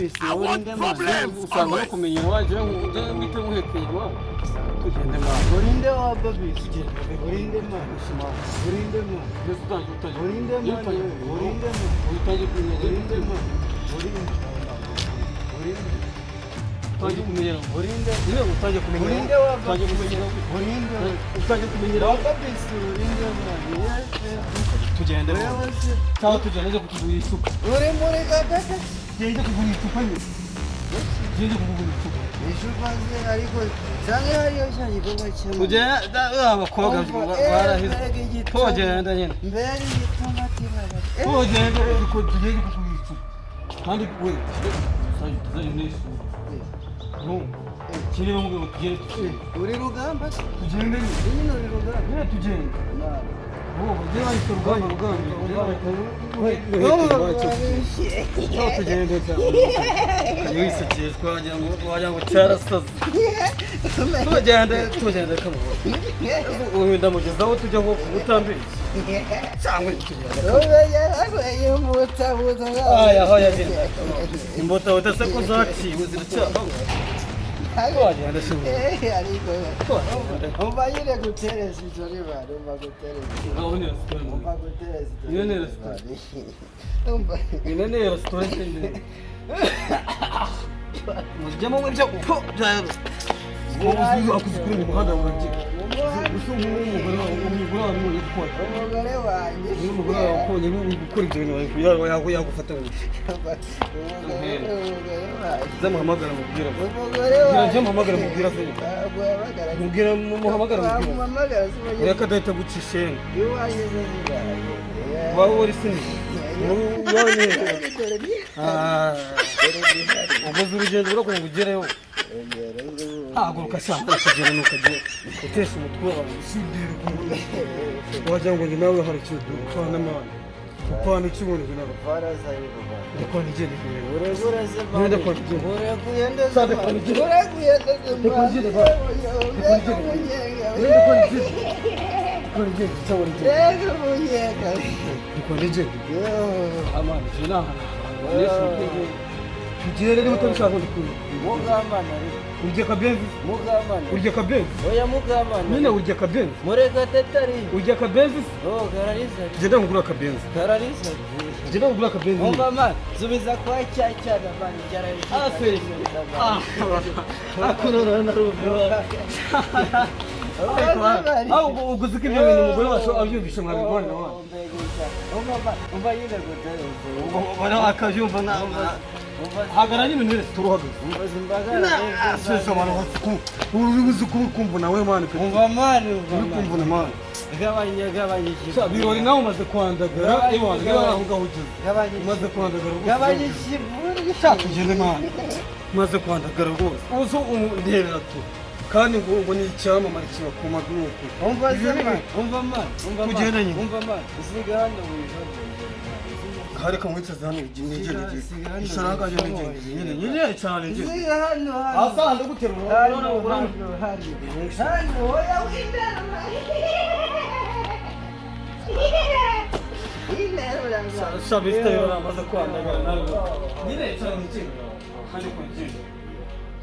Babisi, urinde man. Usanga no kumenya iwacu ujye mwite muhekeye iwawe. Tugende mwana. Urinde wa Babisi. Urinde man. Urinde man. Mbese utangiye Urinde man. Urinde man. Utangiye kumenyera. Urinde man. Urinde. Urinde. Utangiye kumenyera. Urinde. Nyine utangiye kumenyera. Urinde wa Utangiye kumenyera. Urinde. Utangiye kumenyera. Wa Babisi, urinde man. Tugende mwana. Wewe se. Cyangwa tugende njye kukugurira icupa. Uri muri gatata. Ngende kugura icupa nyine. Ngende kukugurira icupa. Icupa se ariko cyane hariyo cya gikorwa cy'Imana. Tugenda abakobwa barahize. Tugenda nyine. Mbere y'itomati baba. Tugende ariko tugende kukugurira icupa. Kandi we tuzajya unesha. Kireba ngo tugende. Uri rugamba se? Tugende nyine. Nyine uri rugamba. Nyine tugende. Tugenda uyu ndamugezaho tujya aho utambeshye cyangwa tugenda imbota se ko zaciwe ziracyaho twagenda se. Umva nyine gutereza ibyo riba, umva gutereza. Umva gutereza ibyo Iyo ni riba. Umva. Nyine ni resitora mujyamo ibyo bya akuze kuri uyu muhanda wanjye gusa umugore wawe umugore wawe uri gukora. Umugore wanjye. Umugore wawe ukubonye uri gukora ibyo bintu yagufata ngo Umugore wanjye. zamuhamagara mubwira. Umugore wanjye. Jya muhamagara mubwira se. Ntabwo yahamagara. Mubwira muhamagara mubwira. Wamuhamagara se umenye. Reka adahita guca isheni. Iwanjye se zibaye. Waba uri sini wawe ni uguze urugendo urakugira ngo ugereyo haguruka shaka ukagera nukagera utesha umutwe wawe usibira wagira ngo njye nawe hari ikintu dupfana mwana upfana iki ubundi njye nawe ndakwana igenda. Ndakwana igenda cyangwa igenda ndakwana igenda amana njye naha tugere niba utabishaka ndikunda. Urya akabenzi. Urya akabenzi. Oya mugamana. Nyine urya akabenzi. Murekatete ari. Urya akabenzi. Oh, kararisa. Genda ngura akabenzi. Kararisa. Genda ngura akabenzi. Umva man, subiza kwa cyacyana man, cyara. Ah, se. Ah, akurora narubiwa. Aho uguze ko ibyo bintu umugore wacu abyumvishe mwabibona wa. Umva nyine gutereza. Ubona akabyumva na hagarara nyine ntere turuhagaze. Umva zimbagara. Sesa mwana wacu uri uzi kumvuna we mwana pe. Umva man, umva Uri man. kumvuna mwana. Gabanya gabanya iki. Sha birori nawe umaze kwandagara iwanjye niba aho ngaho ugeze. Gabanya. Umaze kwandagara rwose. Gabanya ikiburi. Sha tugende mwana. Umaze kwandagara rwose. Uzo ndebera tu. Kandi ngo ni icyamamare kiba ku maguru. Umva se man, umva man, umva man. Tugende nyine. Umva man. Usiga hano witonde. Kare kamwicaza hano nigende. Ishara kaje nigende. Nyine nyine cyane nigende. Usiga hano hano. Asa ndaguterura. Hano hano hano. Hano oya windara. Sha bifite amaze kwandagara nawe. Nyine cyane nigende. Kandi ko nigende.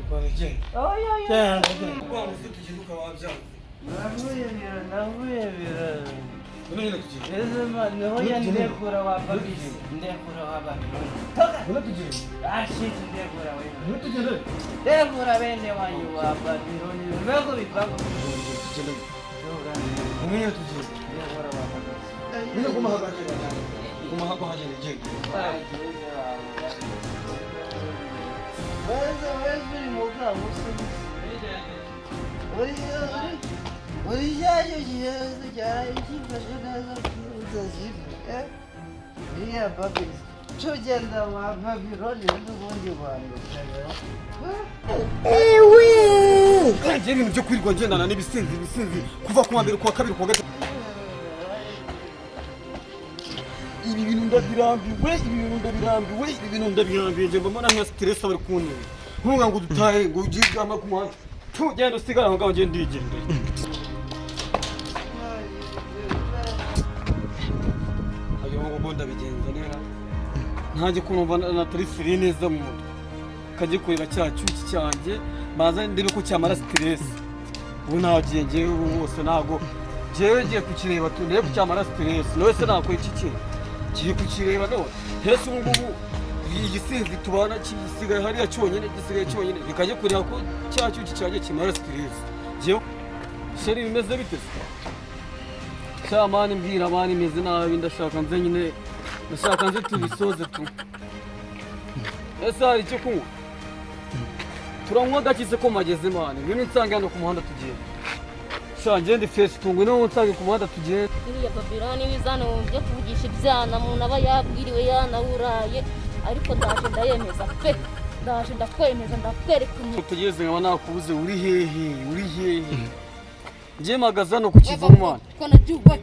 Ko nigende. Oya oya. Cyane nigende. Kwa muzi tugende ukaba wabyanze. Navuye biro, navuye biro. None nyine tugende. Ese man, oya ndekura wa babisi, ndekura wa babisi. Toka. None tugende. Ah shit, ndekura wewe. None tugende. Ndekura bene wanyu wa Babiloni. Mbego bipango. Tugende. Toka. None nyine tugende. Ndekura wa babisi. Nyine guma hagati. Guma hako hagende nigende. Weze weze uri mugabo se. Uri uri uri cyayo kibazo cyaraye cyifashe neza utaziva. Eh? Iya babisi. Tugenda wa Babiloni n'ubundi bantu. Ngiye ibintu byo kwirirwa ngendana n'ibisinzi ibisinzi kuva ku wa mbere ku wa kabiri ku wa gatatu. Ibi bintu ndabirambiwe, ibi bintu ndabirambiwe, ibi bintu ndabirambiwe. Njye mbona nka stress bari kuntera. Ntuvuga ngo dutahe ngo ugiye ama ku muhanda. Tugenda usigara aho ngaho ngende ndigendeye. Ayo ngo ngo ndabigenza nera. Ntange kumva natari free neza mu mutwe. Reka njye kureba cya cyuki cyanjye, maze ndebe ko cyamara stress. Ubu nagiye ngewe, ubu bose ntabwo ngewe ngiye kukireba tu, ndebe ko cyamara stress. Nawe se nakora iki kintu? Ngiye kukireba none hese ubu ngubu igisinzi tubana gisigaye hariya cyonyine, gisigaye cyonyine. Reka njye kureba ko cya cyuki cyanjye kimara stress. Ngewe chérie, bimeze bite se? Sha man, mbwira man, imeze nabi. Ndashaka nze nyine, ndashaka nze tubisoze tu. Ese hari icyo kunywa? Turanywa gakize ko mageze man. Ngwino nsange hano ku muhanda tugenda. Sha, ngende fresh tu, ngwino nsange ku muhanda tugenda. Iriya Babiloni bizana byo kuvugisha ibyana, umuntu aba yabwiriwe yanawuraye, ariko ndaje ndayemeza pe, ndaje ndakwemeza, ndakwereka umuntu. Utegereze nkaba nakubuze. Uri hehe? Uri hehe? Njye mpagaze hano ku Kivumu man. Ko nabyuwe,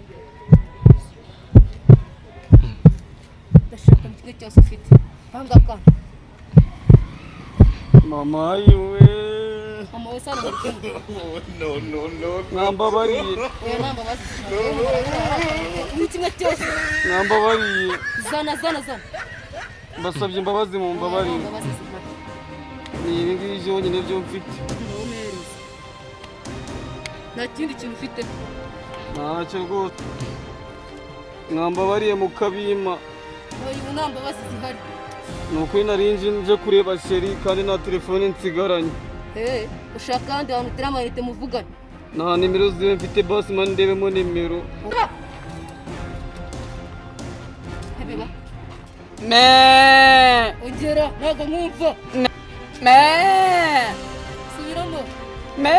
ndashaka mu kigo cyose ufite bangakana. Mama yiwe. Mama wese hano bari kumwe. Mwambabariye. Oya, nta mbabazi, muri kimwe cyose. Mwambabariye. Zana, zana, zana. Mbasabye imbabazi, mu Nta mbabarire. mbabazi zihari. Ni ibi ngibi byonyine byo mfite. Ntumereze, nta kindi kintu ufite? Ntacyo rwose, mwambabariye mukabima. Oya, ubu nta mbabazi zihari. Ni ukuri nari nje kureba chérie, kandi nta telefone nsigaranye. Eh, ushaka ahandi hantu utera amayinite muvugane? Nta nimero ziwe mfite. Basi man, ndebemo nimero. Hebeba. Me. Ongera, ntabwo nkumva. Me. Subiramo. Me.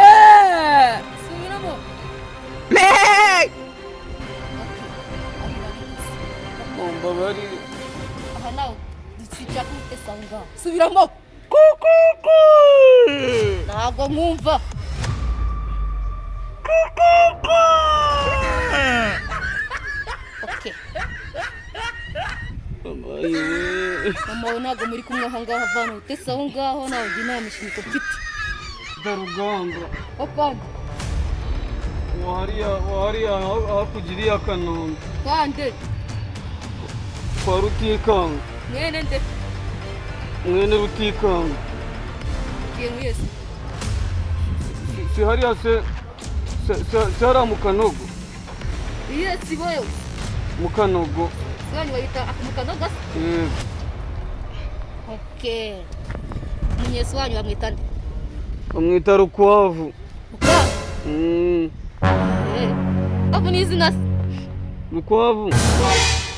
Subiramo. Me. Okay. Mumbabarire. Aha nawe dushaka umutesi aho ngaho. Subiramo. Kukuku. Ntabwo nkumva. Kukuku. Okay. Mama yiwe. Mama wawe ntabwo muri kumwe aho ngaho. Avana ubutesi aho ngaho, nawe njye nta mishinga mfite. Darugamba. Okandi. Wahariya, wahariya hakurya iriya Kanombe. Kwande? Kwa Rutikanga. Mwene nde? Mwene Rutikanga. Ugiye mwese. Si hariya se se hariya mu Kanogo? Iye sibo yo. Mu Kanogo. Sibanyu bayita mu Kanogo se? Yego. Okay, umunyesi wanyu bamwita nde? Bamwita Rukwavu. Rukwavu? Mm. Eh, Rukwavu ni izina se? Rukwavu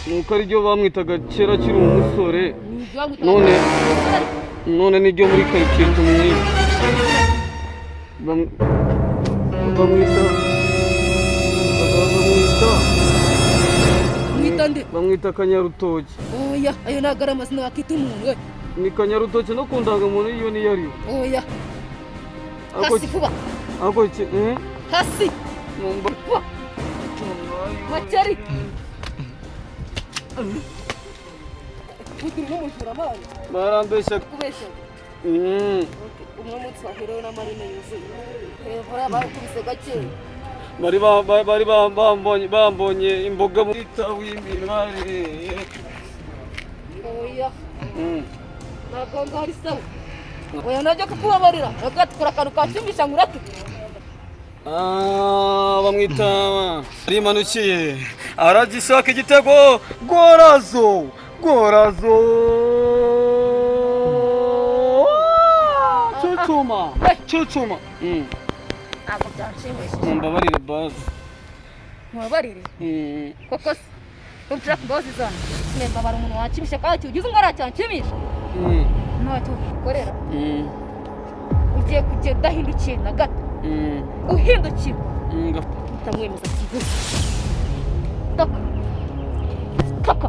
nuko ariryo bamwitaga kera akiri umusore. Ni iryo bamwitaga? None niryo muri karitsiye tumwita. Bamwita Mwita nde? Bamwita Kanyarutoki. Oya, ayo ntabwo ari amazina wakita umuntu we. Ni Kanyarutoki, no ku ndangamuntu iyo niyo ariyo. Oya. Ariko Hasi vuba. Ariko Hasi. Numva. Vuba makeri, uturi n'umujura amana. Barambeshya. Kubeshya? Mm. Umwe munsi waherewe n'amarine yuzuye. Eh, buriya bakubise gake. Bari bambonye imboga muri w'imibare. Oya. Ntabwo aho ngaho ari sawa. Oya, najya kukubabarira ntabwo akantu kanshimisha ngo urate. Ah, bamwita arimanukiye, aragishaka igitego. Gorazo, gorazo, cucuma, cucuma. Ntabwo byanshimishije. Mumbabarire basi. Ntubabarire? Koko se ushaka imbabazi zanjye? Mbabara umuntu wanshimisha kandi ugize umwe aracyanshimisha. Ntacyo ukorera. Ugiye kugenda udahindukiye na gato. Uhindukira utamwemeza byihuse. Toka, toka.